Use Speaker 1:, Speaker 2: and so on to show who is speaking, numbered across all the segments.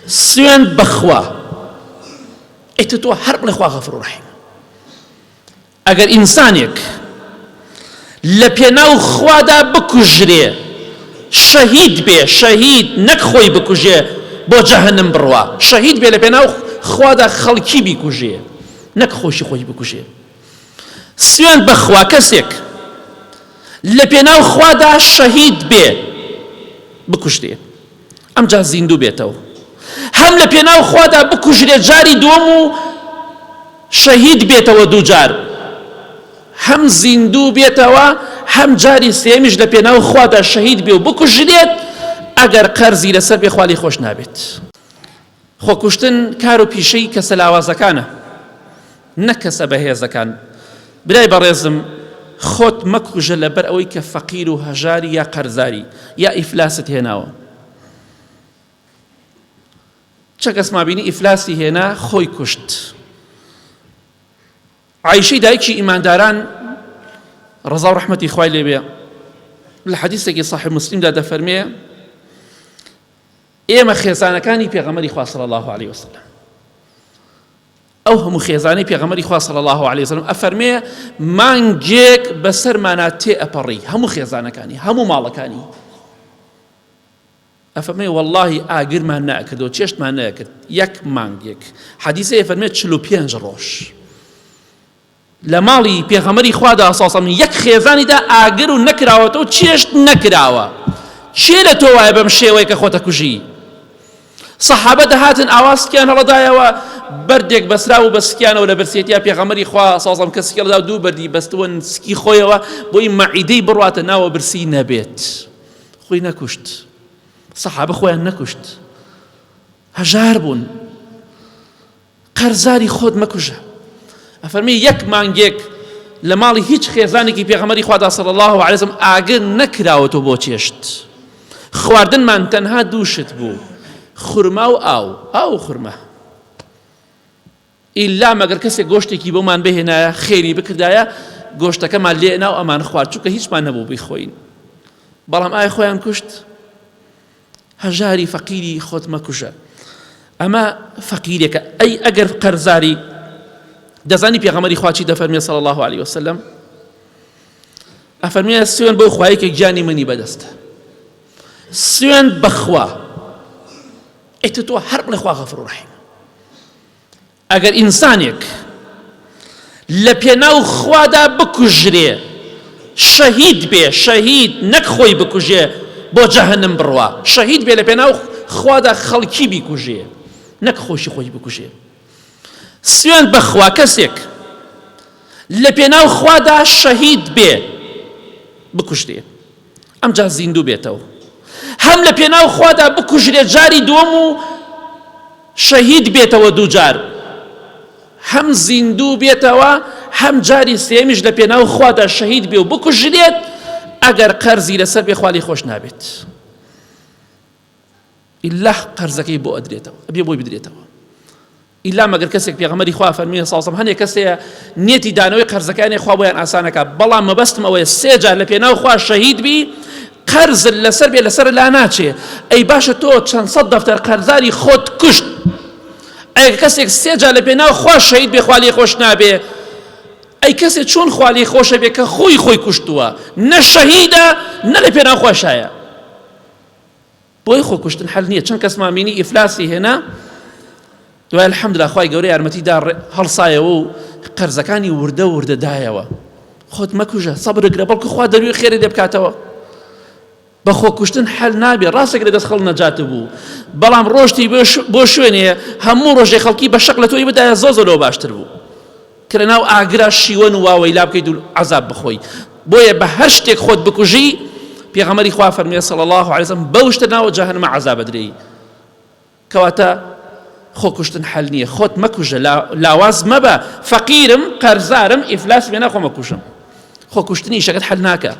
Speaker 1: سوێند بەخوا ئیتر تۆ هەر بڵێ خوا غەفور ڕەحیم. ئەگەر ئینسانێک لە پێناو خوادا بکوژرێ شەهید بێ، شەهید نەک خۆی بکوژێ بۆ جەهەنم بڕوا، شەهید بێ لە پێناو خوادا خەڵکی بیکوژێ نەک خۆشی خۆی بکوژێ. سوێند بەخوا کەسێک لە پێناو خوادا شەهید بێ بکوژرێ ئەمجا زیندوو بێتەوە هەم لە پێناو خوادا بکوژرێ جاری دووەم و شەهید بێتەوە دووجار هەم زیندوو بێتەوە هەم جاری سێمیش لە پێناو خوادا شەهید بێ و بکوژرێت ئەگەر قەرزی لەسەر بێ خوا لێی خۆش نابێت. خۆکوشتن کار و پیشەی کەسە لاوازەکانە نەک کەسە بەهێزەکان. برای بەڕێزم خۆت مەکوژە لەبەر ئەوەی کە فەقیر و هەژاری یا قەرزاری یا ئیفلاست هێناوە. چە کەسمان بینی ئیفلاسی هێنا خۆی کوشت. عائیشەی دایکی ئیمانداران ڕەزا و ڕەحمەتی خوای لێبێ لە حەدیسێکی صحیح مسلمدا دەفەرمێ ئێمە خێزانەکانی پێغەمبەری خوا صلی اللە علیە وسلم ئەو هەموو خێزانەی پێغەمبەری خوا صلی اللە علیه وسلم ئەفەرمێ مانگێک بەسەرمانا تێ ئەپەڕی هەموو خێزانەکانی هەموو ماڵەکانی ئەفەرمێ واللهی ئاگرمان نەکردەوە چێشتمان نەکرد یەک مانگێک حەدیسە ئەفەرمێ 45 ڕۆژ لە ماڵی پێغەمبەری خوادا صلی اللە علیە وسلم یەک خێزانیدا ئاگر و نەکراوەتەوە چێشت نەکراوە کێ لە تۆ وایە بەم شێوەیە کە خۆتە کوژی سەحابە دەهاتن ئاوا سکیان هەڵەدایەوە بەردێک بەسرا و بە سکیانەوە لە برسێتیا پێغەمبەری خوا صلی اللە علیه وسلم کە سکی هەڵدا دوو بەردی بەستووە سکی خۆیەوە بۆی مەعیدەی بڕواتە ناوە برسی نەبێت خۆی نەکوشت سەحابە خۆیان نەکوشت هەژار بوون قەرزاری خۆت مەکوژە. ئەفەرمێ یەک مانگێک لە ماڵی هیچ خێزانێکی پێغەمبەری خوادا صلی الله علیه وسلم ئاگر نەکراوەتەوە بۆ چێشت. خواردنمان تەنها دوو شت بوو، خورما و ئاو، ئاو و خورما. ئیلا مەگەر کەسێک گۆشتێکی بۆمان بهێنایە خێری بکردایە گۆشتەکەمان لێ ناو ئەمان خوارد چونکە هیچمان نەبوو بیخۆین. بەڵام ئایا خۆیان کوشت؟ هەژاری فەقیری خۆت مەکوژە ئەمە فەقیرێکە ئەی ئەگەر قەرزاری دەزانی پێغەمبەری خوا چی دەفەرمێ صلی الله علیه وسلم ئەفەرمێ سوێن بەو خوایە کە گیانی منی بەدەستە سوێن بەخوا ئیتر تۆ هەر بڵێ خوا غەفور ڕەحیم ئەگەر ئینسانێک لە پێناو خوادا بکوژرێ شەهید بێ، شەهید نەک خۆی بکوژێ بۆ جەهەنم بڕوا، شەهید بێ لە پێناو خوادا خەڵکی بیکوژێ نەک خۆشی خۆی بکوژێ. سوێند بەخوا کەسێک لە پێناو خوادا شەهید بێ بکوژرێ ئەمجا زیندوو بێتەوە هەم لە پێناو خوادا بکوژرێ جاری دووەم و شەهید بێتەوە دووجار هەم زیندوو بێتەوە هەم جاری سێمیش لە پێناو خوادا شەهید بێ و بکوژرێت ئەگەر قەرزی لەسەر بێ خوا لێی خۆش نابێت ئیلا قەرزەکەی بۆ ئەدرێتەوە ئەبێ بۆی بدرێتەوە ئیلا مەگەر کەسێک پێغەمبەری خوا فەرمووی صلی الله هەنێ کەس هەیە نیەتی دانەوەی قەرزەکانی خوا بۆیان ئاسانەکە بەڵام مەبەستم ئەوەیە سێ جار لە پێناو خوا شەهید بی قەرزت لەسەر بێ لەسەر لا ناچێ ئەی باشە تۆ چەند سەد دەفتەر قەرزاری خۆت کوشت ئەگەر کەسێک سێ جار لە پێناو خوا شەهید بێ خوا لێ خۆش نابێ ئەی کەسێ چۆن خوا لێ خۆشە بێ کە خۆی خۆی کوشتووە نە شەهیدە نە لە پێناو خواشایە بۆیە خۆکوشتن حەل نییە چەند کەسمان بینی ئیفلاسی هێنا دوای الحمدلله خوای گەورە یارمەتی دا هەڵسایەوە و قەرزەکانی وردە وردە دایەوە خۆت مەکوژە سەبرگرە بەڵکو خوا دەروی خێری لێ بکاتەوە بە خۆکوشتن حەل نابێ ڕاستێک لە دەست خەڵ نەجات بوو بەڵام ڕۆشتی بۆ شوێنێ هەموو ڕۆژێ خەڵکی بە شەق لە تۆی بدایە زۆ زۆر لەوە باشتر بوو کە لەناو ئاگرا شیوەن و واوەیلا بکەیت و عەزاب بخۆی بۆیە بە هەر شتێک خۆت بکوژی پێغەمبەری خوا فەرمیە صلی الله علیه وسلم بەو شتە ناوە جەهەنەمە عەزاب ئەدرێی کەواتە خۆکوشتن حەل نییە خۆت مەکوژە لاواز مەبە فەقیرم قەرزارم ئیفلاس بێ ناخۆ مەکوژم خۆکوشتنی ئیشەکەت حەل ناکە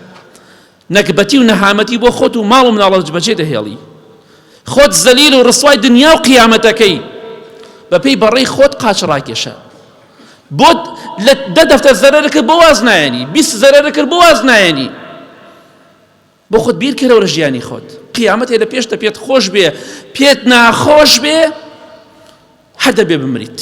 Speaker 1: نەگبەتی و نەهامەتی بۆ خۆت و ماڵ و مناڵت بەجێ دەهێڵی خۆت زەلیل و ڕسوای دنیا و قیامەتەکەی بەپێی بەڕێی خۆت قاچ ڕاکێشە بۆت لە دە دەفتەر زەرەر کرد بۆ واز نایەنی 20 زەرەر کرد بۆ واز نایەنی. بۆ خۆت بیر کەرەوە لە ژیانی خۆت قیامەتێ لە پێشتە پێت خۆش بێ پێت ناخۆش بێ هەر دەبێ بمریت.